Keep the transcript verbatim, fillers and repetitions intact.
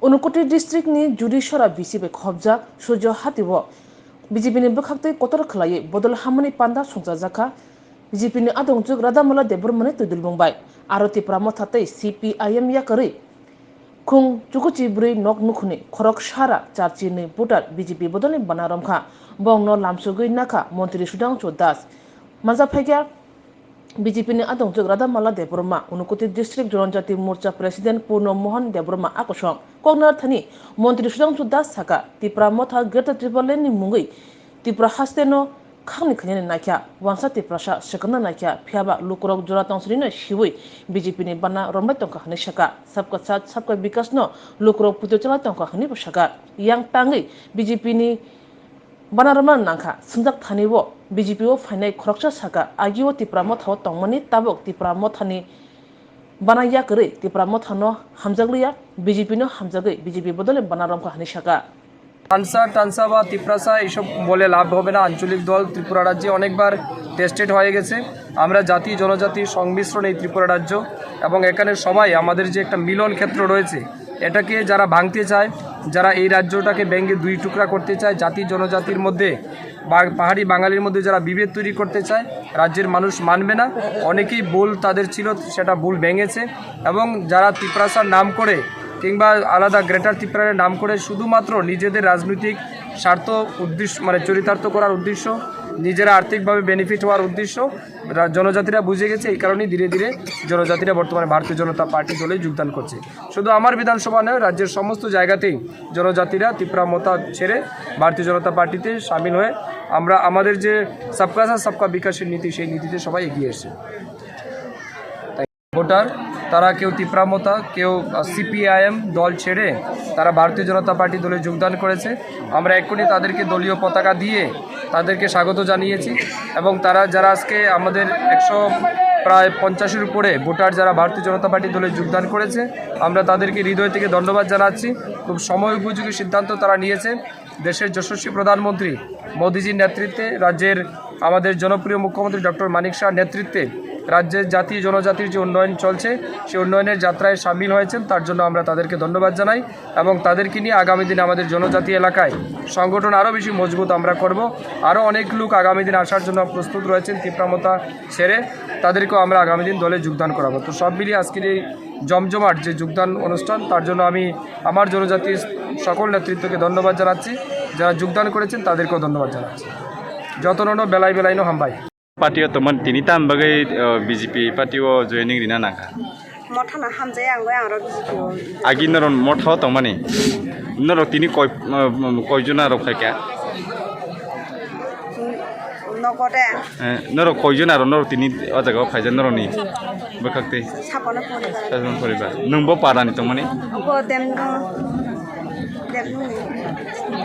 Unakoti district ni Judishora B C bai khobjak Surjo Hati o B J P ni bwkhaktwi kotor khwlaiwi bodol hamani panda songchajakha B J P ni adongjwk Radhamola Debbarma ni twidulbung bai. Aro Tipra Motha tei C P I M yakarwi khung chukuchi bwrwi nok nukhuni khorok sara charchi nwi voter B J P bodolni bana romkha. Bongno lamsogwi nakha Montri Sudhangshu Das. Manjak phaikha B J P ni adongjwk Radhamola Debbarma, Unakoti District Janajati Morcha President Purno Mohan Debbarma a kosong. Koknar thani Montri Sudhangshu Das saka, Tipra Motha Greater Tipraland ni mungwi Tripura haste no khakni khainani naikha, wansa Tiprasa swkangna naikha, phiyaba lukurok jora tongsonino siwi B J P ni bana romlai tongkha hwnwi saka. Sabka Saath, Sabka Vikas no lukurok puito chalai tongkha hwnwi bo saka. Yang tangwi B J P ni bana romna nangkha, swngjak thani o B J P o phainai khoroksa saka, agio Tipra Motha o tongmani tabuk Tipra Motha ni bana yakarwi Tipra Motha no hamjakliya, B J P no hamjagwi B J P bodolni bana romkha hwnwi saka. টানসা, টানসা বা তিপ্রাসা এইসব বলে লাভ হবে না। আঞ্চলিক দল ত্রিপুরা রাজ্যে অনেকবার টেস্টেড হয়ে গেছে। আমরা জাতি জনজাতির সংমিশ্রণ এই ত্রিপুরা রাজ্য, এবং এখানে সবাই আমাদের যে একটা মিলন ক্ষেত্র রয়েছে, এটাকে যারা ভাঙতে চায়, যারা এই রাজ্যটাকে ভেঙে দুই টুকরা করতে চায়, জাতি জনজাতির মধ্যে বা পাহাড়ি বাঙালির মধ্যে যারা বিভেদ তৈরি করতে চায়, রাজ্যের মানুষ মানবে না। অনেকেই ভুল তাদের ছিল, সেটা ভুল ভেঙেছে। এবং যারা তিপ্রাসার নাম করে কিংবা আলাদা গ্রেটার তিপ্রাসার নাম করে শুধুমাত্র নিজেদের রাজনৈতিক স্বার্থ উদ্দেশ্য, মানে চরিতার্থ করার উদ্দেশ্য, নিজেরা আর্থিকভাবে বেনিফিট হওয়ার উদ্দেশ্য রা-, জনজাতিরা বুঝে গেছে। এই কারণেই ধীরে ধীরে জনজাতিরা বর্তমানে ভারতীয় জনতা পার্টি দলে যোগদান করছে। শুধু আমার বিধানসভা নয়, রাজ্যের সমস্ত জায়গাতেই জনজাতিরা তিপ্রা মতা ছেড়ে ভারতীয় জনতা পার্টিতে সামিল হয়ে আমরা আমাদের যে সবকা সাথ সবকা বিকাশের নীতি, সেই নীতিতে সবাই এগিয়ে এসেছে। ভোটার, তারা কেউ তিপ্রা মতা, কেউ সিপিআইএম দল ছেড়ে তারা ভারতীয় জনতা পার্টি দলে যোগদান করেছে। আমরা এক্ষুনি তাদেরকে দলীয় পতাকা দিয়ে তাদেরকে স্বাগত জানিয়েছি। এবং তারা যারা আজকে আমাদের একশো প্রায় পঞ্চাশের উপরে ভোটার যারা ভারতীয় জনতা পার্টি দলে যোগদান করেছে, আমরা তাদেরকে হৃদয় থেকে ধন্যবাদ জানাচ্ছি। খুব সময় উপযোগী সিদ্ধান্ত তারা নিয়েছে। দেশের যশস্বী প্রধানমন্ত্রী মোদিজির নেতৃত্বে, রাজ্যের আমাদের জনপ্রিয় মুখ্যমন্ত্রী ডক্টর মানিক শাহর নেতৃত্বে রাজ্যের জাতি জনজাতির যে উন্নয়ন চলছে, সেই উন্নয়নের যাত্রায় সামিল হয়েছেন, তার জন্য আমরা তাদেরকে ধন্যবাদ জানাই। এবং তাদেরকে নিয়ে আগামী দিনে আমাদের জনজাতি এলাকায় সংগঠন আরও বেশি মজবুত আমরা করব। আরও অনেক লোক আগামী দিন আসার জন্য প্রস্তুত রয়েছেন তিপ্রা মতা ছেড়ে, তাদেরকেও আমরা আগামী দিন দলে যোগদান করাবো। তো সব মিলিয়ে আজকের এই জমজমাট যে যোগদান অনুষ্ঠান, তার জন্য আমি আমার জনজাতির সকল নেতৃত্বকে ধন্যবাদ জানাচ্ছি। যারা যোগদান করেছেন, তাদেরকেও ধন্যবাদ জানাচ্ছি। যতননো বেলাই বেলাইনো হামবাই। Party o tongmani tini tam bagwi, uh, B J P party o joining rina nangkha? Mothano hamjai ang bai ang ro B J P o. Agi norok motha o tongmani? Norok tini koi, uh, koi jona rok phaikha? Nogo de. Eh, norok koi jona ro norok tini o jaga o phaijak norokni bwkhak tei? Sapano poribar. Sapano poribar. Nwng bo para ni tongmani? Bo Demno. Demno ni.